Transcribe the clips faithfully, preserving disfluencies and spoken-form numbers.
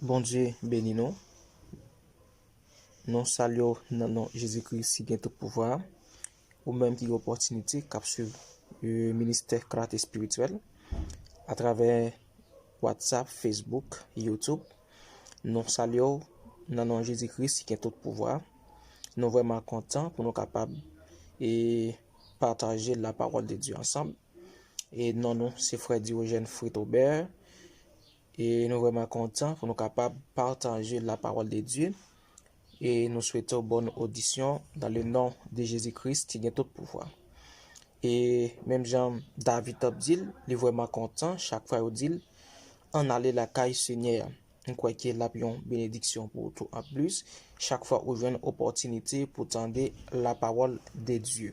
Bondye beni nou. Nou salye w nan non Jezi Kris ki gen tout pouvwa. Ou menm ki gen opòtinite k ap swiv, e, ministè Klate Espirityèl atravè WhatsApp, Facebook, YouTube. Nou salye w nan non Jezi Kris ki gen tout pouvwa. Nou vrèman kontan pou nou kapab, e, pataje la parole de Dieu ansanm. E non nou se frè Diogène Fritobert. E nou vrèman kontan pou nou kapab pataje la parole de Dieu. E nou swete w bòn odisyon dans le nom de Jésus-Christ ki gen tout pouvwa. E menm jan David t ap di l, li vrèman kontan chak fwa yo di l, ann ale lakay Senyè a. M kwè ke l ap yon benediksyon pou ou tou anplis, chak fwa ou jwenn opòtinite pou tande la parole de Dieu.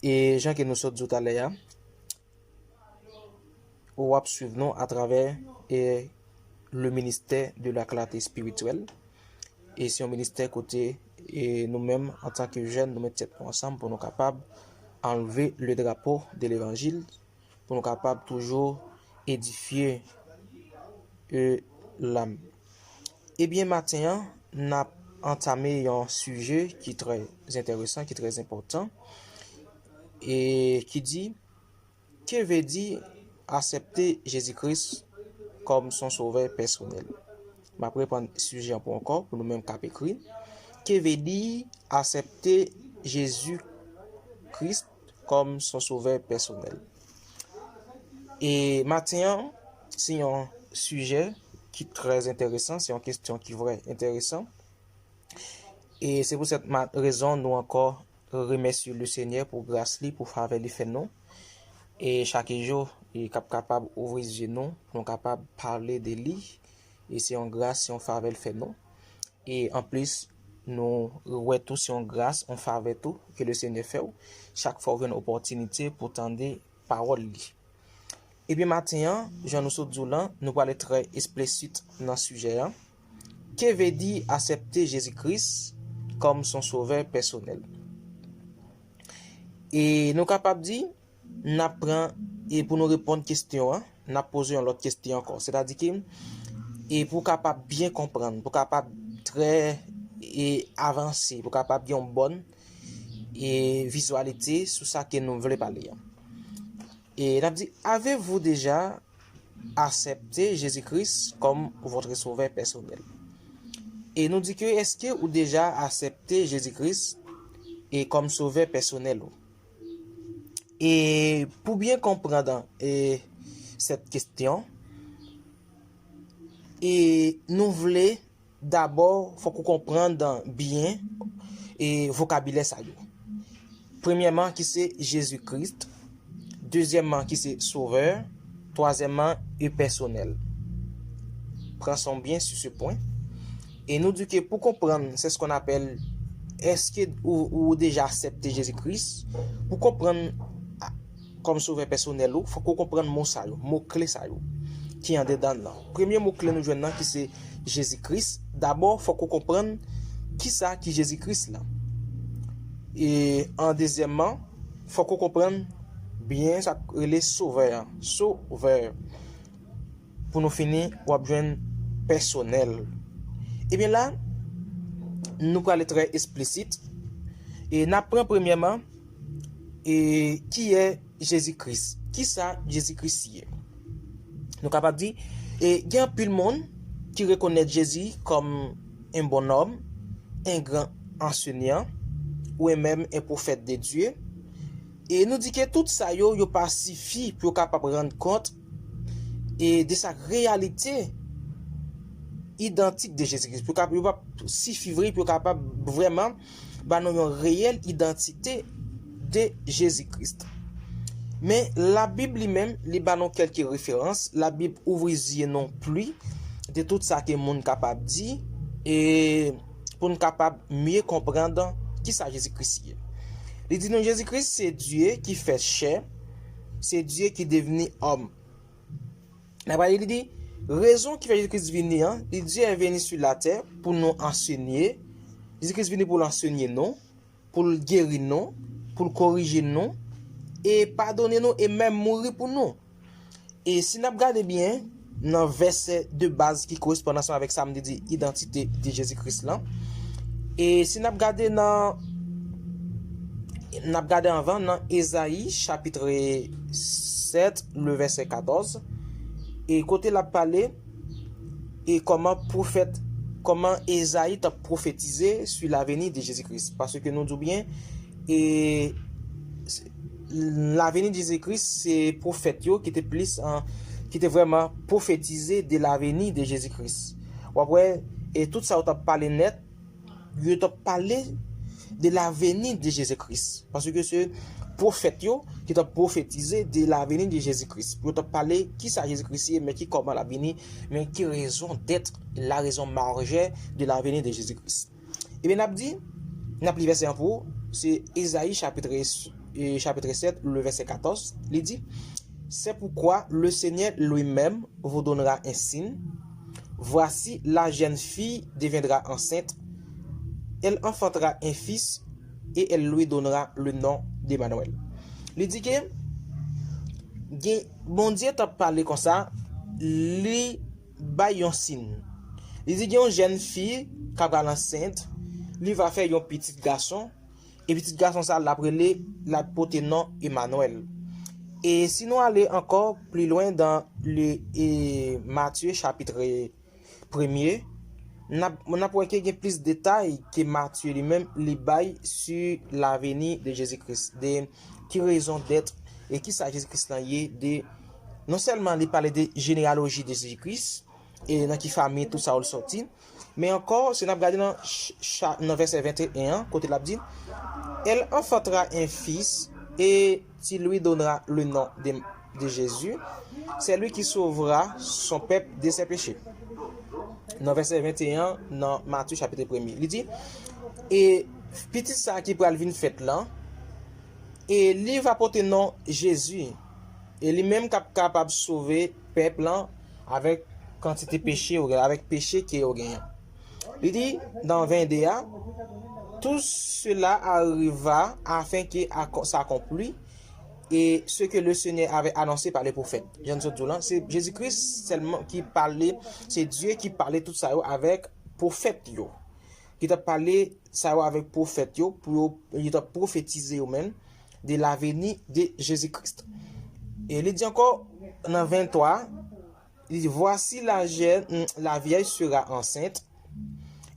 E jan ke nou sot di w talè a, w ap swiv nou atravè, e, le ministère de la clarté spirituelle. E se yon ministè kote, e, nou menm, antanke jèn, nou met tèt nou ansanm pou nou kapab enlever le drapeau de l'évangile, pou nou kapab toujou edifye, e, lam. Ebyen, maten an, n ap antame yon sijè ki trè enteresan, ki trè enpòtan, e ki di, que veut dire accepter Jésus-Christ comme son sauveur personnel? M ap reprann sijè an pou ankò, pou nou menm k ap ekri. Que veut dire accepter Jésus-Christ comme son sauveur personnel? E maten an, se yon sijè ki trè enteresan, se yon kesyon ki vrè enteresan. E se pou sèt ma-, rezon nou ankò remèsye le Senyè pou gras li, pou favè li fè nou. E chak jou, e k ap kapab ouvri zye nou, pou nou kapab pale de li. E se yon gras, se yon favè l fè nou. E anplis, nou wè tou se yon gras, yon favè tou, ke le Senyè fè w. Chak fwa w jwenn opòtinite pou tande pawòl li. Ebyen, maten an, jan nou sot di w lan, nou prale trè eksplisit nan sijè an. Que veut dire accepter Jésus-Christ comme son sauveur personnel? E nou kapab di, n ap pran, e pou nou reponn kesyon an, n ap poze yon lòt kesyon ankò. Sètadi ke, e pou w kapab byen konprann, pou w kapab trè, e avanse, pou w kapab gen yon bòn, e vizwalite sou sa ke nou vle pale an. E n ap di, avez-vous déjà accepté Jésus-Christ comme votre sauveur personnel? E nou di ke, èske ou deja aksepte Jezi Kris e kòm sovè pèsonèl ou? E pou byen konprann, e, sèt kesyon, e nou vle dabò, fòk ou konprann byen, e, vokabilè sa yo. Premyèman, ki se Jezi Kris. Dezyèmman, ki se sovè. Twazyèmman, e pèsonèl. Pran son byen sur ce point. E nou di ke pou konprann, c'est ce qu'on appelle, èske ou, ou deja aksepte Jezi Kris? Pou konprann, a, kòm sovè pèsonèl ou, fòk ou konprann mo sa yo, mo kle sa yo ki andedan l lan. Premye mo kle nou jwenn nan ki se Jezi Kris. Dabò, fòk ou konprann kisa ki Jezi Kris lan. E an dezyèmman, fòk ou konprann byen sa k rele sovè an. Sovè. Pou nou fini, w ap jwenn pèsonèl. Ebyen la, nou prale trè eksplisit. E n ap pran premyèman, e kiyès Jezi Kris? Kisa Jezi Kris ye? Nou kapab di, e gen anpil moun ki rekonèt Jezi kòm un bon homme, un grand enseignant, ou menm un prophète de Dieu. E nou di ke tout sa yo, yo pa sifi pou yo kapab rann kont e de sa reyalite idantik de Jezi Kris. Pou yo kap-, yo pa sifi vre pou yo kapab vrèman ba nou yon reyèl idantite de Jezi Kris. Men Labib li menm, li ba nou kèlke referans. Labib ouvri zye nou pli de tout sa ke moun kapab di, e pou n kapab mye konprann kisa Jezi Kris ye. Li di nou Jezi Kris se Dye ki fèt chè, se Dye ki devni òm. Nan pale li di, rezon ki fè Jezi Kris vini an, li di, Dieu est venu sur la terre pou nou ansenye. Jezi Kris vini pou l ansenye nou, pou l geri nou, pou l korije nou, e padone nou, e menm mouri pou nou. E si n ap gade byen, nan vèsè de baz ki koresponn ansanm avèk sa m te di, idantite de Jezi Kris lan. E si n ap gade nan, n ap gade anvan nan Ezayi chapit sèt, le vèsè katòz, e kote l ap pale, e kòman pwofèt, kòman Ezayi t ap pwofetize sou laveni de Jezi Kris. Paske nou di w byen, e laveni de Jezi Kris, se pwofèt yo ki te plis, an, ki te vrèman pwofetize de laveni de Jezi Kris. W ap wè, e tout sa yo t ap pale nèt, yo t ap pale de laveni de Jezi Kris. Paske se pwofèt yo ki t ap pwofetize de laveni de Jezi Kris. Yo t ap pale kisa Jezi Kris ye, men ki kòman l ap vini, men ki rezon dèt, la rezon majè de laveni de Jezi Kris. Ebyen, n ap di, n ap li vèsè an pou ou, se Ezayi chapit, e, chapit sèt, le vèsè katòz, li di, C'est pourquoi le Seigneur lui-même vous donnera un signe. Voici, la jeune fille deviendra enceinte, elle enfantera un fils et elle lui donnera le nom d'Emmanuel. Li di ke gen, Bondye t ap pale konsa, li bay yon siy. Li di gen yon jèn fi k ap pral ansent, li va fè yon pitit gason, e pitit gason sa l ap rele, l ap pote non Emanwèl. E si nou ale ankò pli lwen dan le, e, Matye chapit premye, n ap, n ap wè ke gen plis detay ke Matye li menm li bay sou laveni de Jezi Kris, de ki rezon dèt e ki sa Jezi Kris lan ye, de non sèlman li pale de jeneyaloji de Jezi Kris, e nan ki fanmi tout sa yo l sòti, men ankò, si n ap gade nan, ch- cha- nan vèsè venteyen an, kote l ap di, Elle enfantera un fils et tu lui donneras le nom de, de Jésus. C'est lui qui sauvera son peuple de ses péchés. Nan vèsè venteyen an, nan Matye chapit premye, li di, e pitit sa ki pral vin fèt lan, e li va pote non Jezi, e li menm k ap kapab sove pèp lan avèk kantite peche yo gen, avèk peche ke yo genyen. Li di, nan venteyen a, Tout cela arriva afin que acco- s'accomplisse et ce que le Seigneur avait annoncé par les prophètes. Jan n sot di w lan, se Jezi Kris sèlman ki pale, se Dye ki pale tout sa yo avèk pwofèt yo. Ki t ap pale sa yo avèk pwofèt yo, pou yo, yo t ap pwofetize yo menm de laveni de Jezi Kris. E li di ankò nan venntwa, li di, Voici la, jeune, la vieille sera enceinte,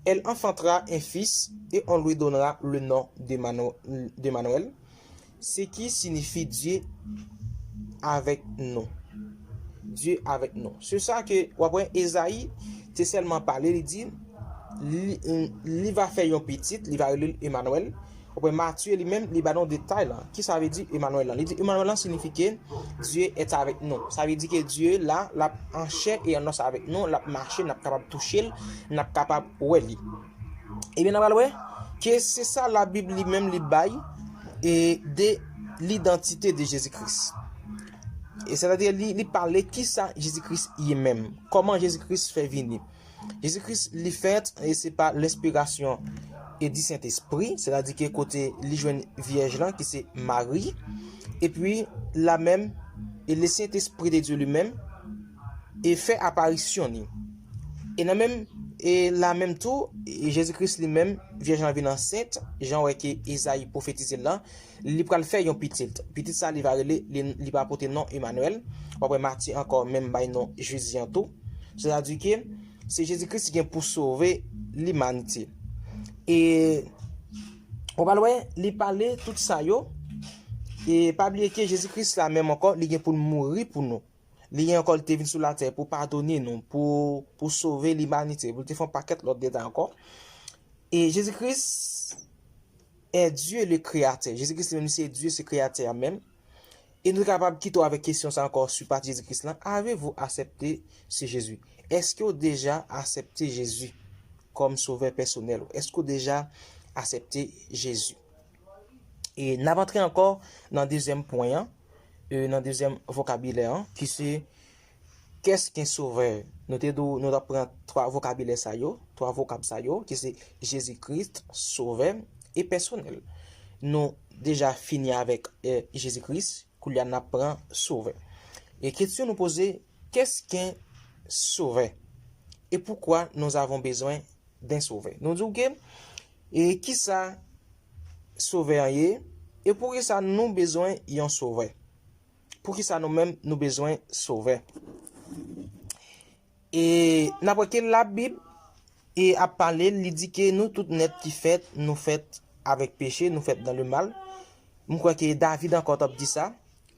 elle enfantera un fils et on lui donnera le nom d'Emmanuel, d'Emmanuel, ce qui signifie Dieu avec nous. Dieu avec nous. Se sa ke w ap wè Ezayi te sèlman pale, li di, li, li va fè yon pitit, li va rele l Emanwèl. Ou wè Matye li menm, li ba nou detay lan. Ki sa vle di Emanwèl lan? Li di Emanwèl lan siyifi ke Dieu est avec nous. Sa vle di ke Dye la, l ap an chè e an os avèk nou, l ap mache, n ap kapab touche l, n ap kapab wè li. Ebyen, n a pral wè ke se sa Labib li menm li bay e de lidantite de Jezi Kris. E sètadi li, li pale ki sa Jezi Kris ye menm, kòman Jezi Kris fè vini. Jezi Kris li fèt e se pa lenspirasyon e di Sentespri, sètadi ke kote li jwenn vyèj lan ki se Mari, epi la menm, e le Sentespri de Dye li menm e fè aparisyon li. E nan menm, e la menm tou, e Jezi Kris li menm, vyèj lan vin ansent, jan wè ke Ezayi pwofetize l lan, li pral fè yon pitit. Pitit sa li va rele, li, li va pote non Emanwèl. W ap wè Matye ankò menm bay non Jezi an tou. Sètadi ke se Jezi Kris ki gen pou sove limanite. E w pral wè, li pale tout sa yo. E pa bliye ke Jezi Kris la menm ankò, li gen pou l mouri pou nou. Li gen ankò, li te vin sou latè pou padone nou, pou, pou sove limanite, pou l te fè yon pakèt lòt detay ankò. E Jezi Kris est Dieu le Créateur. Jezi Kris li menm se Dye, se Kreyatè a menm. E nou kapab kite w avèk kesyon sa ankò sou pati Jezi Kris lan. Avez-vous accepté ce Jésus? Èske w deja aksepte Jezi kòm sovè pèsonèl ou? Èske w deja aksepte Jezi? E n ap antre ankò nan dezyèm pwen an, e, nan dezyèm vokabilè an, ki se, Qu'est-ce qu'un sauveur? Nou te di w, nou t ap pran twa vokabilè sa yo, twa vokab sa yo, ki se Jezi Kris, sovè, e pèsonèl. Nou deja fini avèk, e, Jezi Kris, koulye a n ap pran sovè. E kesyon nou poze, Qu'est-ce qu'un sauveur? Et pourquoi nous avons besoin d'un sauveur? Nou di w ke, e kisa sovè an ye? E poukisa nou bezwen yon sovè? Poukisa nou menm nou bezwen sovè? E n ap wè ke Labib e ap pale, li di ke nou tout nèt ki fèt, nou fèt avèk peche, nou fèt dans le mal. M kwè ke David ankò t ap di sa,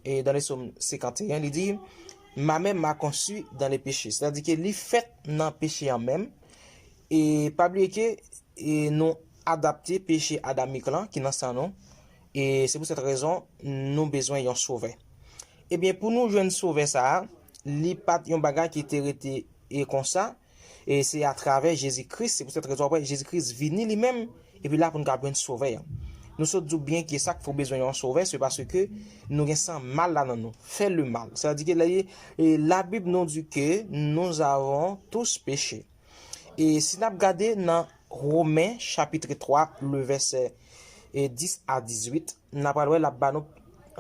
e dans le psaume cinquante et un, li di, ma mère m'a conçu dans le péché. Sètadi ke li fèt nan peche an menm. E pa bliye ke e nou adapte peche adamik lan ki nan san nou. E se pou sèt rezon nou bezwen yon sovè. Ebyen, pou nou jwenn sovè sa a, li pa t yon bagay ki te rete e konsa. E se atravè Jezi Kris, se pou sèt rezon apre Jezi Kris vini li menm, epi la pou nou ka jwenn sovè an. Nou sot di w byen ke sa k fè w bezwen yon sovè, se paske nou gen san mal la nan nou. Fè le mal. Sètadi ke la, e, Labib nou di ke nous avons tous péché. E si n ap gade nan Women chapitre twa, le vèsè, e, dis a dizuit, n ap pral wè l ap ba nou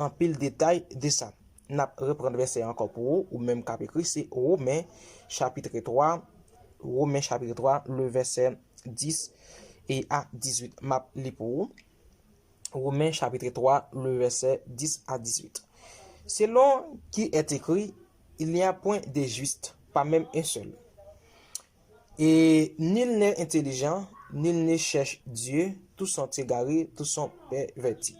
anpil detay de sa. N ap reprann vèsè ankò pou ou, ou menm k ap ekri, se Women chapitre twa, Women chapitre twa, le vèsè dis e a dizuit. M ap li pou ou. Women chapitre twa, le vèsè dis a dizuit. Selon qui est écrit, il n'y a point de juste, pas même un seul. Et nul n'est intelligent, nul ne cherche Dieu, tous sont égarés, tous sont pervertis.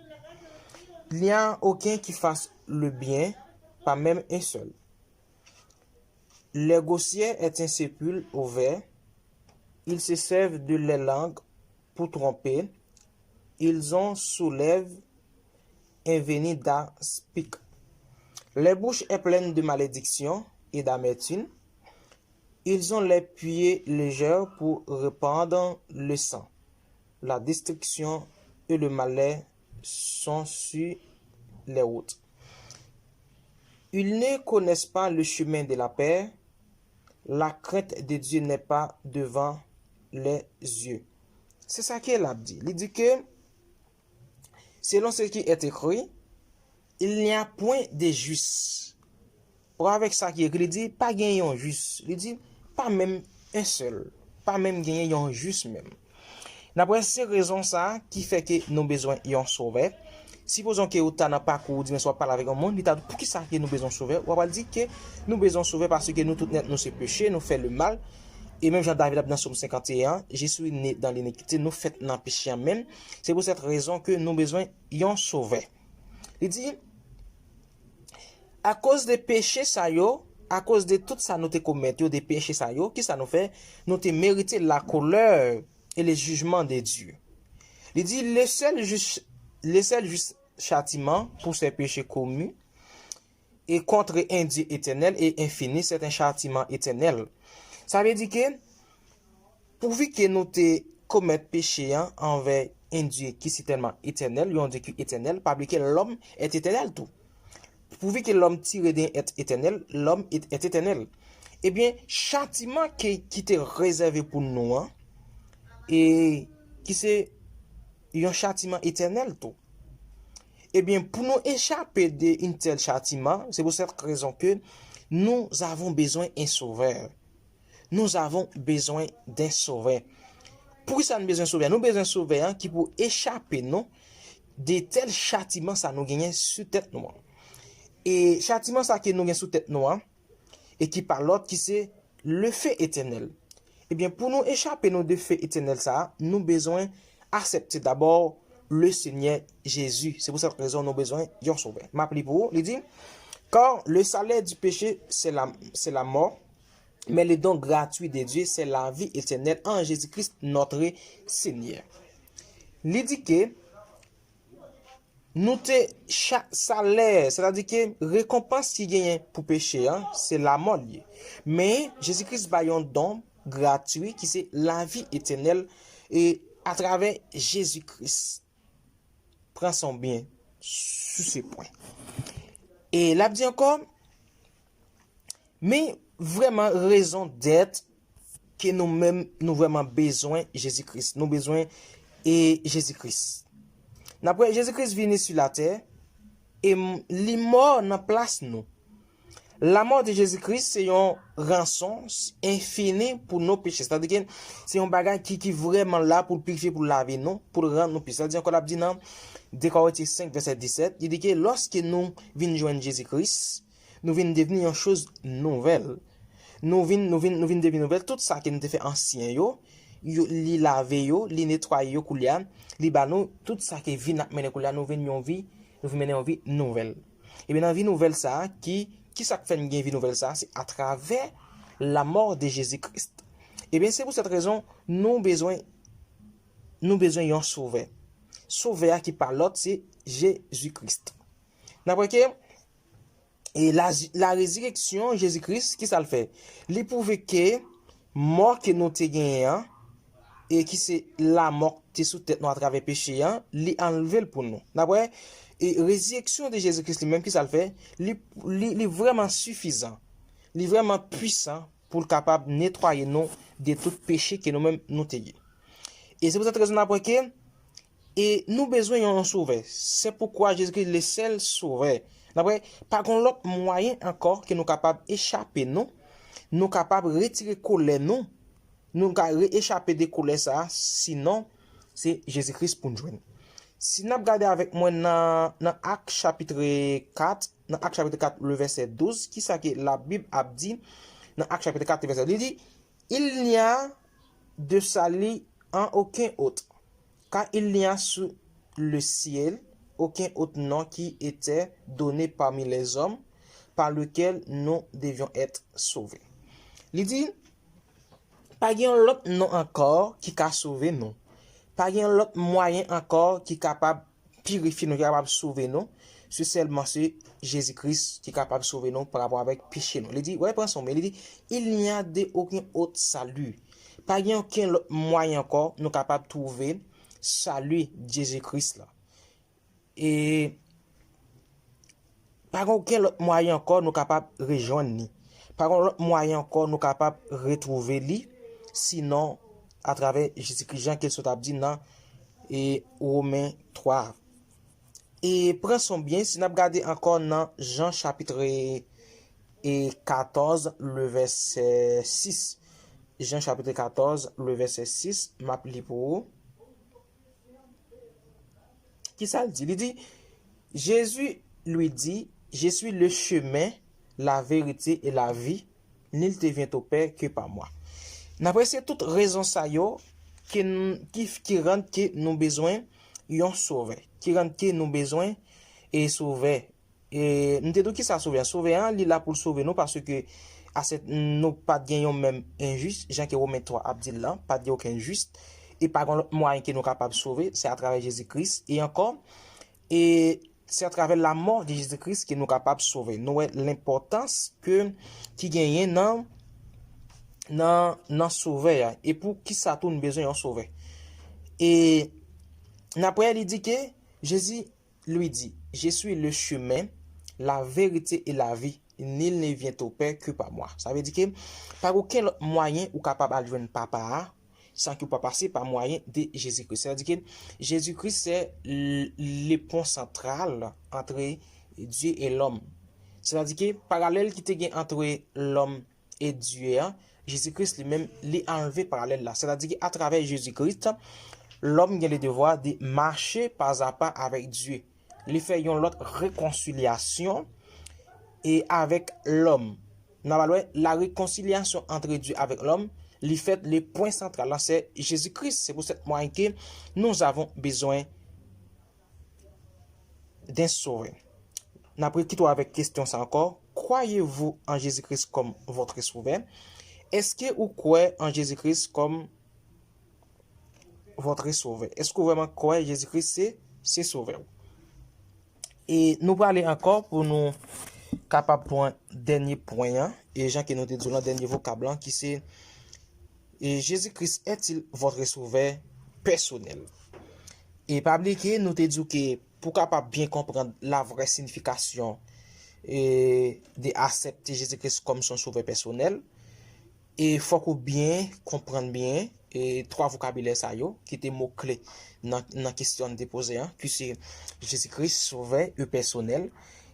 Il n'y a aucun qui fasse le bien, pas même un seul. Leur gouttière est un sépulcre ouvert, ils se servent de leur langue pour tromper, ils ont sous lèvres un veni d'aspic. Leur bouche est pleine de malédiction et d'amertume. Ils ont les pieds légers pour répandre le sang. La destruction et le malheur sont sur les routes. Ils ne connaissent pas le chemin de la paix. La crainte de Dieu n'est pas devant les yeux. Se sa ke l ap di. Li di ke, selon ce qui est écrit, il n'y a point de juste. Ou avèk sa ki ekri, li di, pa gen yon jis. Li di, pa menm yon sèl. Pa menm genyen yon jis menm. N ap wè se rezon sa a ki fè ke nou bezwen yon sovè. Sipozon ke ou ta nan pakou ou di, men si w ap pale avèk yon moun, li ta di, poukisa ke nou bezwen sovè? W ap al di ke nou bezwen sovè paske nou tout nèt nou se peche, nou fè le mal. E menm jan David ap nan Sòm senkante e en, je suis né dans l'iniquité, nou fèt nan peche an menm. Se pou sèt rezon ke nou bezwen yon sovè. Li di, akoz de peche sa yo, akoz de tout sa nou te komèt yo, de peche sa yo, kisa nou fè? Nou te merite la colère et le jugement de Dieu. Li di, le seul juste, le seul juste châtiment pour ces péchés commis et contre un Dieu éternel et infini, c'est un châtiment éternel. Sa vle di ke, pouvi ke nou te komèt peche an anvè un Dieu qui est éternel, yon Dye ki etènèl, pa bliye ke l'homme est éternel tou. Pourvu que l'homme tire d'un être éternel, l'homme est, est éternel. Ebyen, chatiman ke, ki te rezève pou nou an, e ki se yon chatiman etènèl tou. Ebyen, pou nou echape de un tel châtiment, c'est pour cette raison que nous avons besoin un sauveur. Nous avons besoin d'un sauveur. Poukisa nou bezwen sovè? Nou bezwen sovè an ki pou echape nou de tèl chatiman sa nou genyen sou tèt nou an. E chatiman sa ke nou gen sou tèt nou an, e ki pa lòt ki se le feu éternel. Ebyen, pou nou echape nou de feu éternel sa a, nou bezwen aksepte dabò le Senyè Jezi. Se pou sèt rezon nou bezwen yon sovè. M ap li pou ou, li di, car le salaire du péché, c'est la, c'est la mort, mais le don gratuit de Dieu, c'est la vie éternelle en Jésus-Christ notre Seigneur. Li di ke nou te cha-, salè, sètadi ke rekonpans ki genyen pou peche an, se lamò li ye. Men, Jezi Kris bay yon don gratwi ki se lavi etènèl e atravè Jezi Kris. Pran sa w byen sou se pwen. E l ap di ankò, men vrèman rezon dèt ke nou menm nou vrèman bezwen Jezi Kris. Nou bezwen e Jezi Kris. N ap wè Jezi Kris vini sou latè e m-, li mò nan plas nou. La mort de Jésus-Christ se yon ranson enfini pou nou peche. Sètadi ke se yon bagay ki, ki vrèman la pou l pirifye, pou l lave nou, pou l rann nou pi. Sètadi ankò l ap di nan de Korentyen senk vèsè disèt, li di ke lòske nou vin jwenn Jezi Kris, nou vin devni yon choz nouvèl. Nou vin, nou vin, nou vin devni nouvèl. Tout sa ke nou te fè ansyen yo, yo, li lave yo, li netwaye yo koulye a, li ba nou tout sa ke vi n ap mennen koulye a, nou vin yon vi, nou vin mennen yon vi nouvèl. Ebyen, nan vi nouvèl sa a, ki, ki sa k fè n gen vi nouvèl sa a? Se atravè la mort de Jésus-Christ. Ebyen, se pou sèt rezon, nou bezwen, nou bezwen yon sovè. Sovè a ki pa lòt, se Jezi Kris. N ap wè ke, e la, la rezireksyon Jezi Kris, ki sa l fè? Li pwouve ke mò ke nou te genyen an, e ki se lamò ki te sou tèt nou atravè peche an, li anlve l pou nou. N ap wè, e rezireksyon de Jezi Kris li menm, ki sa l fè? Li, li, li vrèman sifizan. Li vrèman pwisan pou l kapab netwaye nou de tout peche ke nou menm nou te ye. E se pou sèt rezon n ap wè ke, e nou bezwen yon sovè. Se poukwa Jezi Kris le sèl sovè. N ap wè, pa gen lòt mwayen ankò ke nou kapab echape nou, nou kapab retire kolè nou, nou ka re-, echape de kolè sa a, sinon se Jezi Kris pou n jwenn. Si n ap gade avèk mwen nan, nan Ak chapit kat, nan Ak chapit kat, le vèsè douz, ki sa ke Labib ap di nan Ak chapit kat, le vèsè? Li di, Il n'y a de salut en aucun autre, car il n'y a sous le ciel aucun autre nom qui était donné parmi les hommes par lequel nous devions être sauvés. Li di, pa gen yon lòt non ankò ki ka sove nou. Pa gen yon lòt mwayen ankò ki kapab pirifye nou, ki kapab sove nou. Se sèlman se Jezi Kris ki kapab sove nou pa rapò avèk peche nou. Li di, wè, pran son men, li di, Il n'y a de aucun autre salut. Pa gen okenn lòt mwayen ankò nou kapab twouve sali Jezi Kris la. E pa gen okenn lòt mwayen ankò nou kapab rejwenn li. Pa gen lòt mwayen ankò nou kapab retwouve li, sinon atravè Jezi Kris, jan ke l sot ap di nan, e, Women twa. E pran son byen, si n ap gade ankò nan Jan chapit, e, katòz, le vèsè sis. Jan chapit katòz, le vèsè sis, m ap li pou ou. Ki sa l di? Li di, Jésus lui dit, Je suis le chemin, la vérité et la vie. Nul ne vient au Père que par moi. N ap wè se tout rezon sa yo ke n, ki, ki rann ke nou bezwen yon sovè, ki rann ke nou bezwen e sovè. E nou te di w ki sa sovè an? Sovè an, li la pou l sove nou paske asèt nou pa t gen yon menm enjis, jan ke Women twa ap di l lan, pa t gen okenn jis. E pa gen lòt mwayen ke nou kapab sove, se atravè Jezi Kris. E ankò, e se atravè lamò de Jezi Kris ke nou kapab sove. Nou wè lenpòtans ke, ki genyen nan, nan, nan sovè a. E pou ki sa tou nou bezwen yon sovè? E n ap wè li di ke Jezi lui dit, Je suis le chemin, la vérité et la vie. Nul ne vient au Père que par moi. Sa vle di ke pa gen okenn lòt mwayen ou kapab al jwenn Papa a san ke w pa pase pa mwayen de Jezi Kris. Sa vle di ke Jezi Kris se le pon santral antre Dye e lòm. Sètadi ke paralèl ki te gen antre lòm e Dye a, Jezi Kris li menm, li anlve paralèl la. Sètadi ke atravè Jezi Kris, lòm gen le devwa de mache pazapa avèk Dye. Li fè yon lòt rekonsilyasyon e avèk lòm. Nou pral wè la réconciliation entre Dieu avec l'homme, li fèt, le pwen santral la, se Jezi Kris. Se pou sèt mwayen ke nous avons besoin d'un sauveur. N ap rekite w avèk kesyon sa ankò. Croyez-vous en Jésus-Christ comme votre sauveur? Èske ou kwè an Jezi Kris kòm votre sauveur? Èske ou vrèman kwè Jezi Kris se, se sovè w? E nou prale ankò pou nou kapab pran dènye pwen an. E jan ke nou te di w lan, dènye vokab lan, ki se, e, Jésus-Christ est-il votre sauveur personnel? E pa bliye ke nou te di w ke pou kapab byen konprann la vrè siyifikasyon, e, de aksepte Jezi Kris kòm son sovè pèsonèl, e fòk ou byen konprann byen, e, twa vokabilè sa yo, ki te mo kle nan, nan kesyon n te poze an, ki se Jezi Kris, sovè e pèsonèl,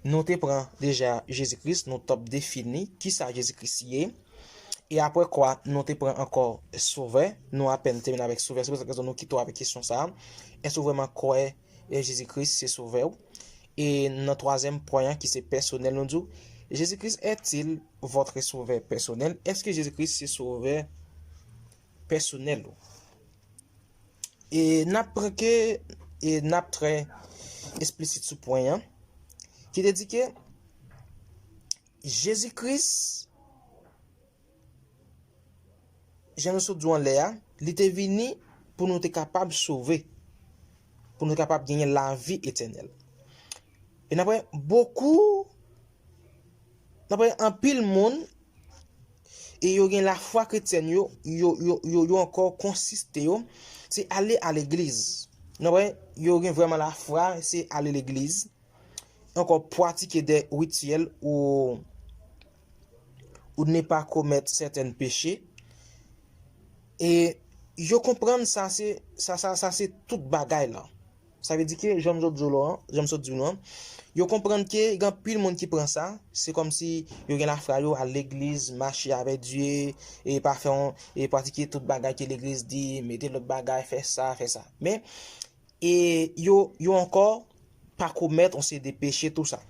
Nou te pran deja Jezi Kris, nou t ap defini kisa Jezi Kris ye. E apre kwa, nou te pran ankò Sovè, nou apèn tèmine avèk Sovè. Se pou sa rezon nou kite w avèk kesyon sa a. Èske w vrèman kwè, e, Jezi Kris se Sovè w? E nan twazyèm pwen an, ki se pèsonèl, nou di w, Jésus-Christ est-il votre sauveur personnel? Èske Jezi Kris se Sovè pèsonèl ou? E n ap pran ke, e n ap trè eksplisit sou pwen an, ki te di ke Jezi Kris, jan nou sot di w anlè a, li te vini pou nou te kapab sove, pou nou te kapab genyen lavi etènèl. E n ap wè bokou, n ap wè anpil moun, e yo gen lafwa kretyèn yo, yo, yo, yo, yo ankò konsiste yo, se ale a legliz. N ap wè, yo gen vrèman lafwa, se ale legliz. Ankò pratike de rityèl ou, ou ne pa komèt sètèn peche. E yo konprann sa se, sa, sa, sa se tout bagay la. Sa vle di ke, jan m sot di w la, jan m sot di w la, yo konprann ke gen anpil moun ki pran sa, se kòmsi yo gen lafwa yo al legliz, mache avèk Dye, e pa fè yon, e pratike tout bagay ke legliz di, mete lòt bagay, fè sa, fè sa. Men, e yo, yo ankò pa komèt yon seri de peche, tou sa.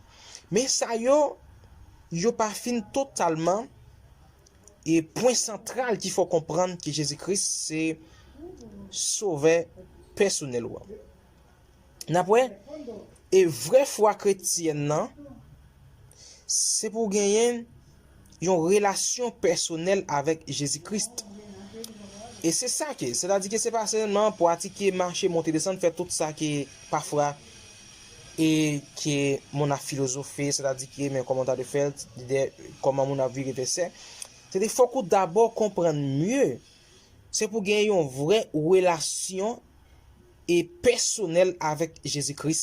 Men sa yo, yo pa fin totalman, e pwen santral ki fè w konprann ke Jezi Kris se Sovè pèsonèl ou an. N ap wè, e vrè fwa kretyèn nan, se pou w genyen yon relasyon pèsonèl avèk Jezi Kris. E se sa ke, sètadi ke se pa sèlman pratike, mache, monte, desann, fè tout sa ke pafwa e ke moun ap filozofe, sètadi ke men kòman w ta dwe fè l, de kòman moun ap vire vèsè. Se te fòk ou dabò konprann mye. Se pou gen yon vrè relasyon e pèsonèl avèk Jezi Kris.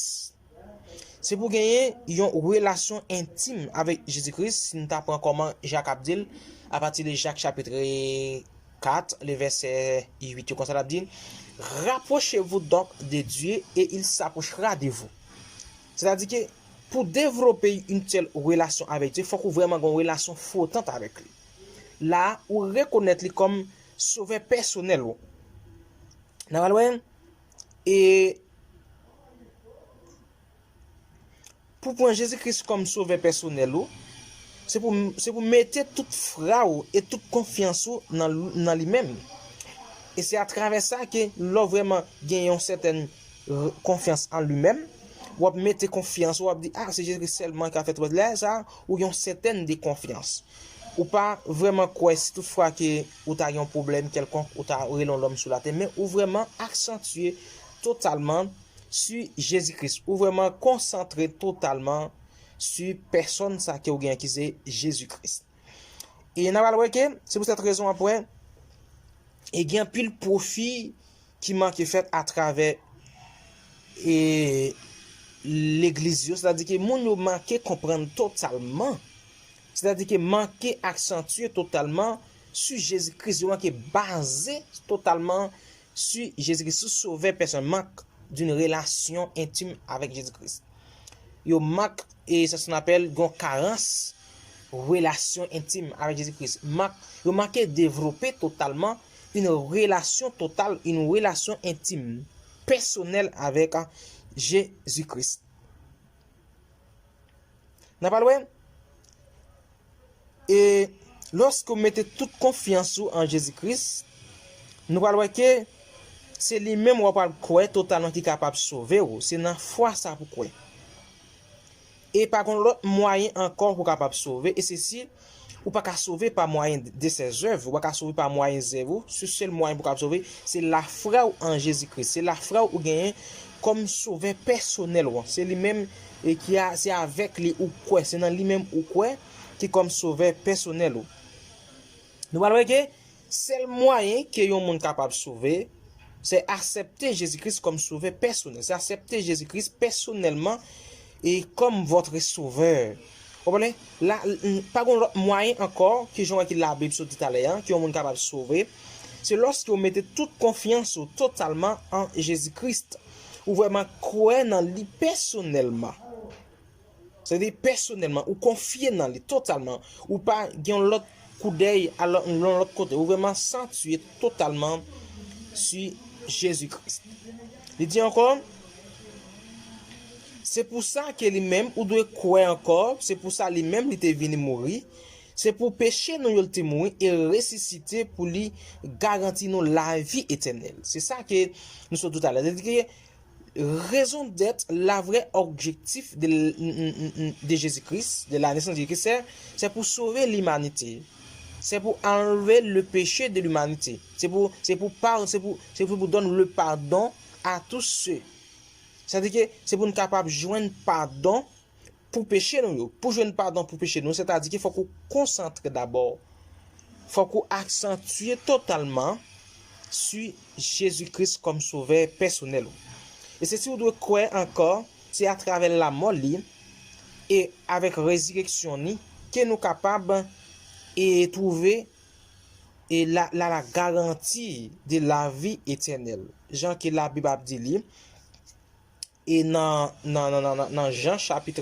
Se pou genyen yon relasyon entim avèk Jezi Kris, si n ta pran kòman Jak ap di l, apati de Jak chapit kat, le vèsè uit, yo konsa l ap di, Rapprochez-vous donc de Dieu et il s'approchera de vous. Sètadi ke pou devlope yon tèl relasyon avèk Dye, fòk ou vrèman gen yon relasyon fwotant avèk li. La, ou rekonèt li kòm Sovè pèsonèl ou. N a pral wè, e pou pran Jezi Kris kòm Sovè pèsonèl ou, se pou, se pou mete tout fwa w e tout konfyans ou nan, nan li menm. E se atravè sa ke lè w vrèman gen yon sètèn r-, konfyans an li menm, w ap mete konfyans ou, w ap di, a, se Jezi Kris sèlman ki ka fè tout bagay. Lè sa, ou gen yon sètèn de konfyans. Ou pa vrèman kwè si toutfwa ke ou ta gen yon pwoblèm kèlkonk, ou ta rele yon lòm sou latè, men ou vrèman aksantye totalman si Jezi Kris. Ou vrèman konsantre totalman si pèsòn sa ke ou gen ki se Jezi Kris. E n a pral wè ke se pou sèt rezon apre, e gen anpil pwofi ki manke fèt atravè, e, legliz yo, sètadi ke moun yo manke konprann totalman, sètadi ke manke aksantye totalman si Jezi Kris, yo manke baze totalman si Jezi Kris, sou Sovè pèsonèl, mank d'une relation intime avec Jésus-Christ. Yo mank, e c'est ce qu'on appelle yon karans relasyon entim avèk Jezi Kris. Mank, yo manke devlope totalman une relation totale, une relation intime, pèsonèl avèk Jezi Kris. N a pral wè, e lòske w mete tout konfyans ou an Jezi Kris, nou pral wè ke se li menm w pral kwè totalman ki kapab sove w. Se nan fwa sa pou kwè. E pa gon lòt mwayen ankò pou w kapab sove, e se si ou pa ka sove pa mwayen de ses œuvres, ou pa ka sove pa mwayen zèv ou, se sèl mwayen pou w kapab sove, se lafwa w an Jezi Kris, se lafwa w ou genyen kòm Sovè pèsonèl ou an. Se li menm e ki a, se avèk li ou kwè, se nan li menm ou kwè ki kòm Sovè pèsonèl ou. Nou pral wè ke sèl mwayen ke yon moun kapab sove, se aksepte Jezi Kris kòm Sovè pèsonèl. Se aksepte Jezi Kris pèsonèlman e kòm votre Sauveur. Ou konprann? La, n-, pa gon lòt mwayen ankò, ki jan wè ki Labib sot di talè a, ke yon moun kapab sove. Se lòske w mete tout konfyans ou totalman an Jezi Kris. Ou vrèman kwè nan li pèsonèlman. Sa vle di pèsonèlman, ou konfye nan li totalman. Ou pa gen yon lòt koudèy alò yon lòt kote. Ou vrèman santiye totalman si Jezi Kris. Li di ankò, se pou sa ke li menm ou dwe kwè ankò, se pou sa li menm li te vini mouri, se pou peche nou yo li te mouri e resisite pou li garanti nou lavi etènèl. Se sa ke nou sot di talè. Rezon dèt, la vrè objektif de, de Jezi Kris, de la nesans de Jezi Kris, se pou sove limanite. Se pou anlve le peche de limanite. Se pou, se pou, se pou, se pou donn le padon a tou se. Sa di ke se pou nou kapab jwenn padon pou peche nou yo. Pou jwenn padon pou peche nou, sètadi ke fòk ou konsantre dabò. Fòk ou aksantye totalman si Jezi Kris kòm sovè pèsonèl ou. E se si ou dwe kwè ankò, se atravè lamò li e avèk rezireksyon li ke nou kapab e twouve e la, la, la garanti de lavi etènèl. Jan ke Labib ap di li, e nan, nan, nan, nan, nan, nan Jan chapit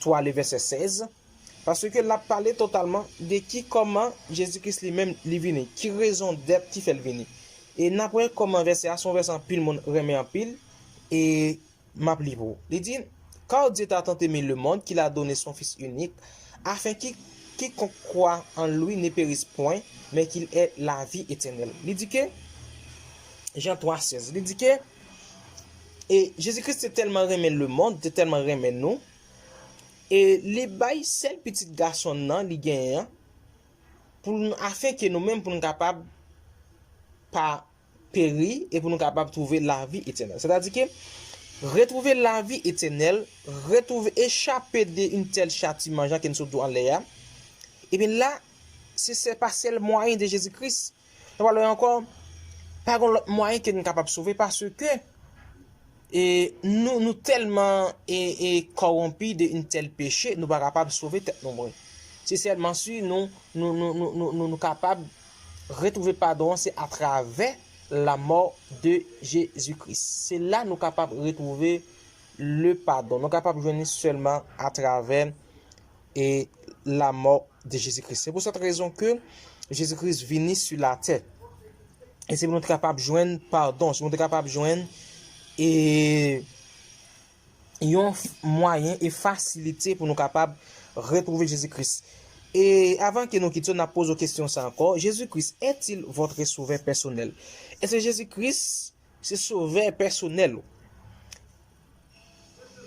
twa, le vèsè sèz, paske l ap pale totalman de ki kòman Jezi Kris li menm li vini, ki rezon dèt ki fè l vini. E n ap wè kòman vèsè a se yon vèsè anpil moun renmen anpil, e m ap li pou ou. Li di, Car Dieu a tant aimé le monde qu'il a donné son Fils unique, afin que quiconque croit en lui ne périsse point, mais qu'il ait la vie éternelle. Li di ke, Jan twa sèz, li di ke, e Jezi Kris te tèlman renmen lemonn, te tèlman renmen nou, e li bay sèl pitit gason nan li genyen an, pou nou, afin ke nou menm pou nou kapab pa peri e pou nou kapab twouve lavi etènèl. Sètadi ke retwouve lavi etènèl, retwouve echape de yon tèl chatiman jan ke n sot di w anlè a, ebyen la, se, se pa sèl mwayen de Jezi Kris. Nou pral wè ankò, pa gen lòt mwayen ke nou kapab sove paske e nou, nou tèlman e, e kòwonpi de yon tèl peche, nou pa kapab sove tèt nou mwen. Se sèlman si nou, nou, nou, nou, nou, nou, nou kapab retwouve padon an, se atravè lamò de Jezi Kris. Se la nou kapab retwouve le padon. Nou kapab jwenn li sèlman atravè e lamò de Jezi Kris. Se pou sèt rezon ke Jezi Kris vini sou latè. E se pou nou te kapab jwenn padon, se pou nou te kapab jwenn e yon mwayen e fasilite pou nou kapab retwouve Jezi Kris. E avan ke nou kite, n ap poze w kesyon sa ankò. Jezi Kris est-il votre sauveur personnel? Èske Jezi Kris se sovè pèsonèl ou?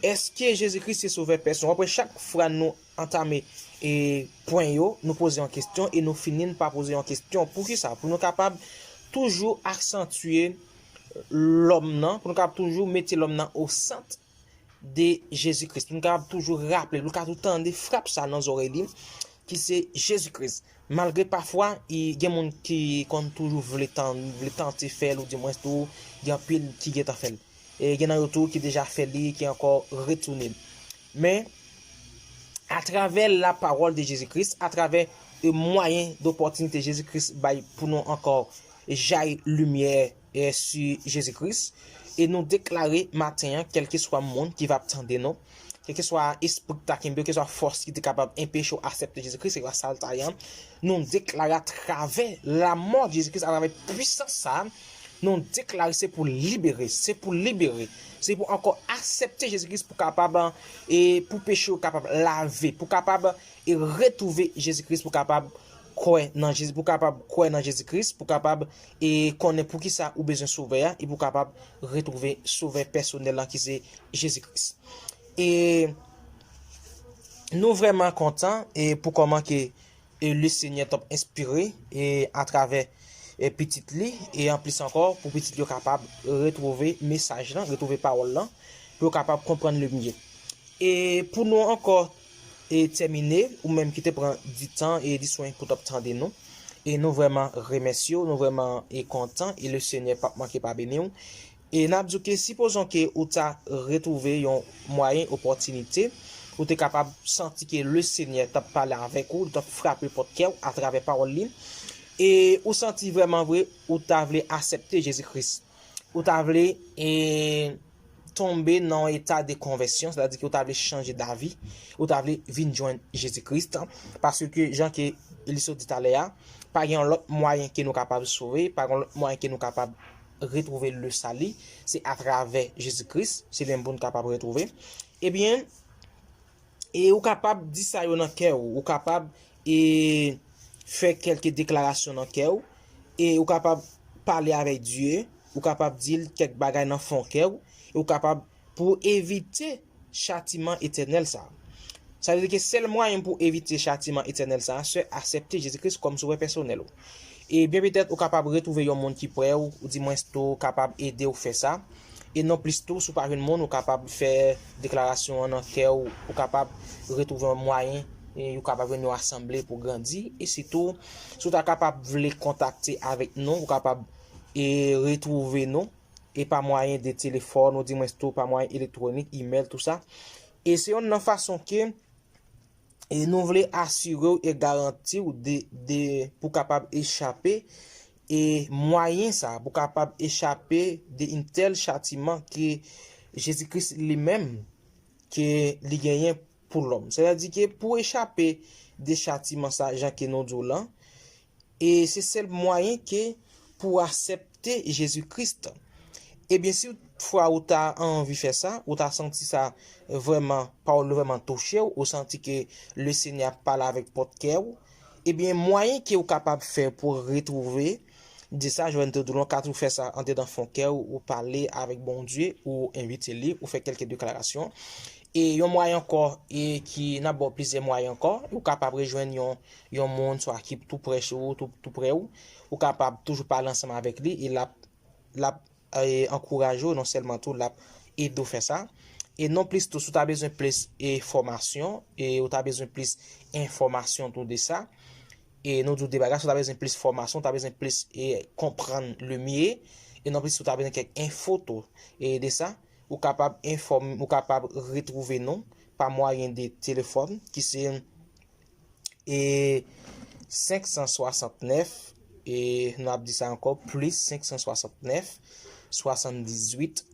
Èske Jezi Kris se sovè pèsonèl? Apre chak fwa nou antame e pwen yo, nou poze yon kesyon e nou fini n pa poze yon kesyon. Poukisa? Pou nou kapab toujou aksantye lòm nan, pou nou kapab toujou mete lòm nan o sant de Jezi Kris. Pou nou kapab toujou raple, pou nou ka toujou tande frap sa nan zòrèy li, ki se Jezi Kris. Malgre pafwa, gen moun ki konn toujou vle tan, vle tante fè l, oudimwens tou, gen anpil ki gentan fè l. E gen nan yo tou ki deja fè li, ki ankò retounen. Men, atravè la pawòl de Jezi Kris, atravè e mwayen dopòtinite Jezi Kris bay pou nou ankò jay limyè e si Jezi Kris. E nou deklare maten an, kèlkeswa moun ki va ap tande nou, kèlkeswa espri ki ta kenbe w, kèlkeswa fòs ki te kapab enpeche w aksepte Jezi Kris, kèlkeswa sa l ta ye an, nou deklare atravè lamò de Jezi Kris, atravè pwisans sa a, nou deklare se pou libere, se pou libere, se pou ankò aksepte Jezi Kris pou kapab, e pou peche w kapab lave, pou kapab e retwouve Jezi Kris, pou kapab kwè nan Jezi, pou kapab kwè nan Jezi Kris, pou kapab e konnen poukisa ou bezwen Sovè a, e pou kapab retwouve Sovè pèsonèl lan ki se Jezi Kris. E nou vrèman kontan e pou kòman ke e Lesenyè t ap enspire e atravè e pitit li, e anplis ankò pou pitit yo kapab retwouve mesaj lan, retwouve pawòl lan, pou yo kapab konprann li mye. E pou nou ankò e tèmine, ou menm ki te pran di tan e di swen pou t ap tande nou, e nou vrèman remèsye w, nou vrèman e kontan, e Lesenyè p ap manke pa beni w. E n ap di w ke sipozon ke ou ta retwouve yon mwayen, opòtinite, ou te kapab santi ke Lesenyè t ap pale avèk ou, li t ap frape pòt kè w atravè pawòl li, e ou santi vrèman vre ou ta vle aksepte Jezi Kris, ou ta vle e tonbe nan yon eta de konvèsyon, sètadi ke ou ta vle chanje davi, ou ta vle vin jwenn Jezi Kris, paske jan ke li sot di talè a, pa gen yon lòt mwayen ke nou kapab sove, pa gen yon lòt mwayen ke nou kapab retwouve le sali, se atravè Jezi Kris, se li menm pou nou kapab retwouve. Ebyen, e ou kapab di sa yo nan kè w, ou kapab e fè kèlke deklarasyon nan kè w, e ou kapab pale avèk Dye, ou kapab di l kèk bagay nan fon kè w, e ou kapab pou evite chatiman etènèl sa a. Sa vle di ke sèl mwayen pou evite chatiman etènèl sa a, se aksepte Jezi Kris kòm Sovè pèsonèl ou. E byen petèt ou kapab retwouve yon moun ki prè w, ou di mwens tou kapab ede w fè sa. E non plis tou, si w pa jwenn moun, ou kapab fè deklarasyon an nan kè w, ou kapab retwouve yon mwayen, e ou kapab jwenn yon asanble pou grandi. E sitou, si w ta kapab vle kontakte avèk nou, ou kapab e retwouve nou, e pa mwayen de telefòn, ou di mwens tou pa mwayen elektwonik, imèl, tou sa. E se yonn nan fason ke e nou vle asire w e garanti w de, de, pou kapab echape e mwayen sa, pou kapab echape de yon tèl chatiman ke Jezi Kris li menm, ke li genyen pou lòm. Sètadi ke pou echape de chatiman sa, jan ke nou di w lan, e se sèl mwayen ke pou aksepte Jezi Kris. Ebyen, si toutfwa ou ta anvi fè sa, ou ta santi sa vrèman, pawòl yo vrèman touche w, ou santi ke le Senyè ap pale avèk pòt kè w, ebyen, mwayen ke ou kapab fè pou retwouve de sa, jwenn te di w lan, ou ka tou fè sa andedan fon kè w, ou pale avèk Bondye, ou envite li, ou fè kèlke deklarasyon. E yon mwayen ankò, e ki n ap ba w plizyè mwayen ankò, ou kapab rejwenn yon, yon moun, swa ki tou prè ou, tou, tou prè ou, ou kapab toujou pale ansanm avèk li, e l ap, l ap e, ankouraje w, non sèlman tou l ap ede w fè sa. E non plis tou, si w ta bezwen plis enfòmasyon, e ou ta bezwen plis enfòmasyon tou de sa, e nou di w de bagay, si w ta bezwen plis fòmasyon, w ta bezwen plis e, konprann le mieux, e non plis si w ta bezwen kèk enfo tou e de sa, ou kapab enfòm, ou kapab retwouve nou pa mwayen de telefòn ki se e senk san swasantnèf, e nou ap di sa ankò, plis senk san swasantnèf, swasanndizuit,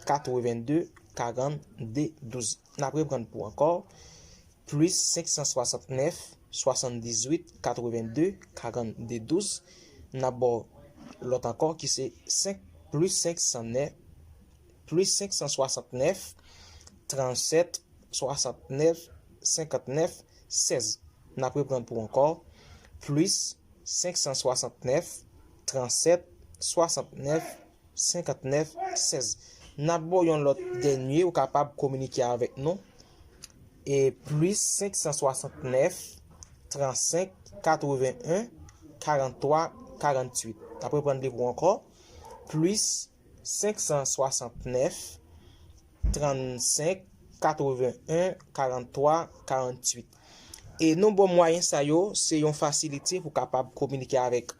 katrevenndde, karannde, douz. N ap reprann pou ankò, plis senk san swasantnèf, swasanndizuit, katrevenndde, karannde, douz. N ap ba w lòt ankò ki se senk, plis senk san nèf, plis senk san swasantnèf, trannsèt, swasantnèf, senkantnèf, sèz. N ap reprann pou ankò, plis senk san swasantnèf, trannsèt, swasantnèf, senkantnèf, sèz. N ap ba w yon lòt dènye, ou kapab kominike avèk nou. E plis senk san swasantnèf, transenk, katreven en, karanntwa, karanntuit. N ap reprann li pou ankò. Plis senk san swasantnèf, transenk, katreven en, karanntwa, karanntuit. E non bon mwayen sa yo, se yon fasilite pou kapab kominike avèk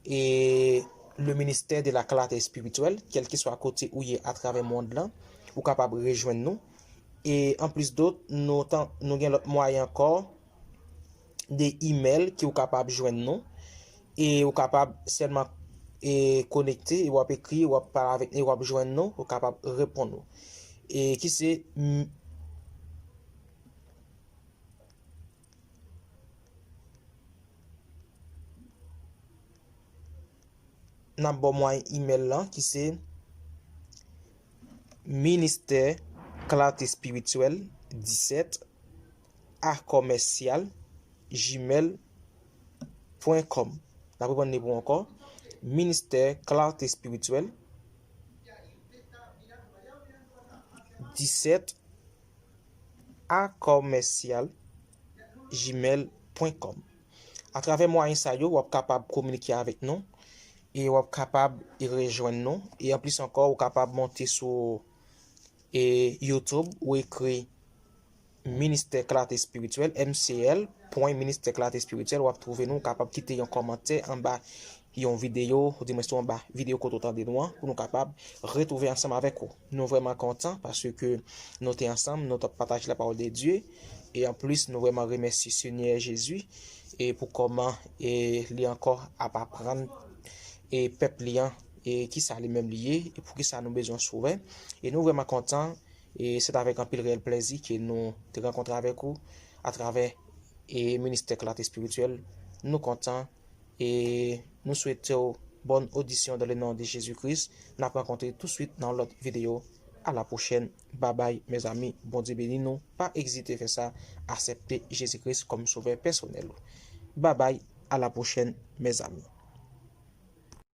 e le ministè de la clarté spirituelle, kèlkeswa kote ou ye atravè mond lan, ou kapab rejwenn nou. E anplis dot, nou, tan, nou gen lòt mwayen ankò de imèl ke ou kapab jwenn nou. E ou kapab sèlman e konekte, e w ap ekri, w ap pale avèk nou, e w ap jwenn nou, ou kapab reponn nou. E ki se m- N ap ba w mwayen imèl lan ki se ministè clarté spirituelle dix-sept à commercial gmail point com. N ap reprann li pou ankò. Ministè clarté spirituelle dix-sept à commercial gmail point com. Atravè mwayen sa yo, w ap kapab kominike avèk nou e w ap kapab rejwenn nou. E anplis ankò, ou kapab monte sou e YouTube, ou ekri Ministè Clarté Spirituelle, M C L pwen Ministè Clarté Spirituelle, w ap twouve nou, ou kapab kite yon kòmantè anba yon videyo, ou di mwen sou anba videyo kote w tande nou an, pou nou kapab retwouve ansanm avèk ou. Nou vrèman kontan paske nou te ansanm, nou t ap pataje la parole de Dieu. E anplis, nou vrèman remèsye Senyè Jezi e pou kòman e li ankò ap aprann e pèp li an e kisa li menm li ye, e poukisa nou bezwen sovè. E nou vrèman kontan, e se t avèk anpil reyèl plèzi ke nou te rankontre avèk ou atravè e ministè Klat Espirityèl. Nou kontan e nou swete w bòn odisyon dans le nom de Jésus-Christ. N ap rankontre touswit nan yon lòt videyo. A la pwochèn. Babay, mezanmi. Bondye beni nou. Pa ezite fè sa. Aksepte Jezi Kris kòm sovè pèsonèl ou. Babay, a la pwochèn, mezanmi.